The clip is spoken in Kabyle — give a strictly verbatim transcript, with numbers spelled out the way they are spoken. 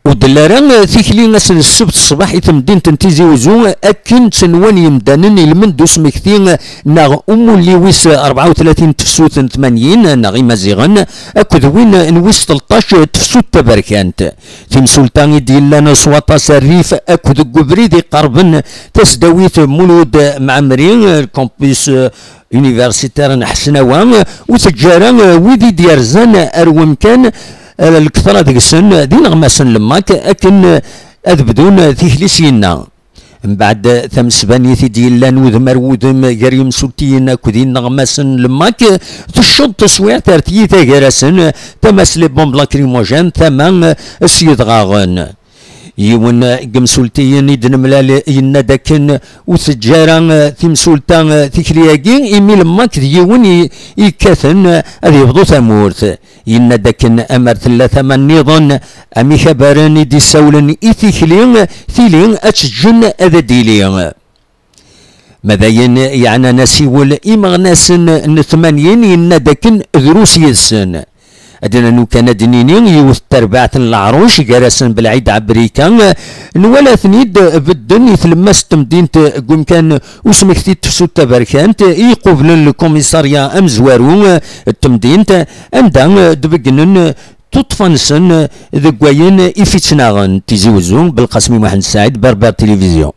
Ur d-telli ara tikli ass n ssebt ṣṣbeḥ i temdint n Tizi Uzzu, akken ttnwan yimdanen ilmend usmekti neɣ umulli wis rebɛa u tlatin tefsut n tmanyin neɣ Imaziɣen akked win n wis tleṭṭac tefsut taberkant. Timsulta i d-yellan s waṭas rrif akked deg ubrid iqerben tasdawit Mulud Mɛemmri, campus universitaire n Ḥesnawa, ur teǧǧa ara wid i d-yerzan ar wemkan, eh, lketṛa deg-sen d ineɣmasen n lemmak akken ad bdun tikli syenna. Mbeɛd tamesbanit i d-yellan udem ar wudem gar yimsultiyen akked ineɣmasen n lemmak, tecceḍ teswiɛt ar tyita gar-asen, tama s les bombes lacrymogènes, tama s yedɣaɣen. Yiwen n yimsultiyen i d-nemlal yenna-d akken ur teǧǧa ara, eh, timsulta, eh, tikli-agi, imi lemmak d yiwen i, i yekkaten, eh, ad yebḍu tamurt. Yenna-d akken amar tella tama nniḍen, am ikabaren i d-issawlen i tikli, tili ad teǧǧen ad d-tili. Ma d ayen yeɛnan asiwel imeɣnasen n tmanyin, yenna-d akken drus yid-sen. Ad d-nanu kan ad d-nini yiwet n terbaɛt n leɛruc gar-asen Belɛid Ɛebrika, nwala-ten-id bedden i tlemmast n temdint deg umkan usmekti n tefsut taberkant i iqublen lkumisarya amezwaru n temdint, anda d-beggnen tuṭṭfa-nsen deg wayen i f-ittnaɣen. Tizi Uzzu, Belqasmi Muḥend Saɛid, Berber Télévision.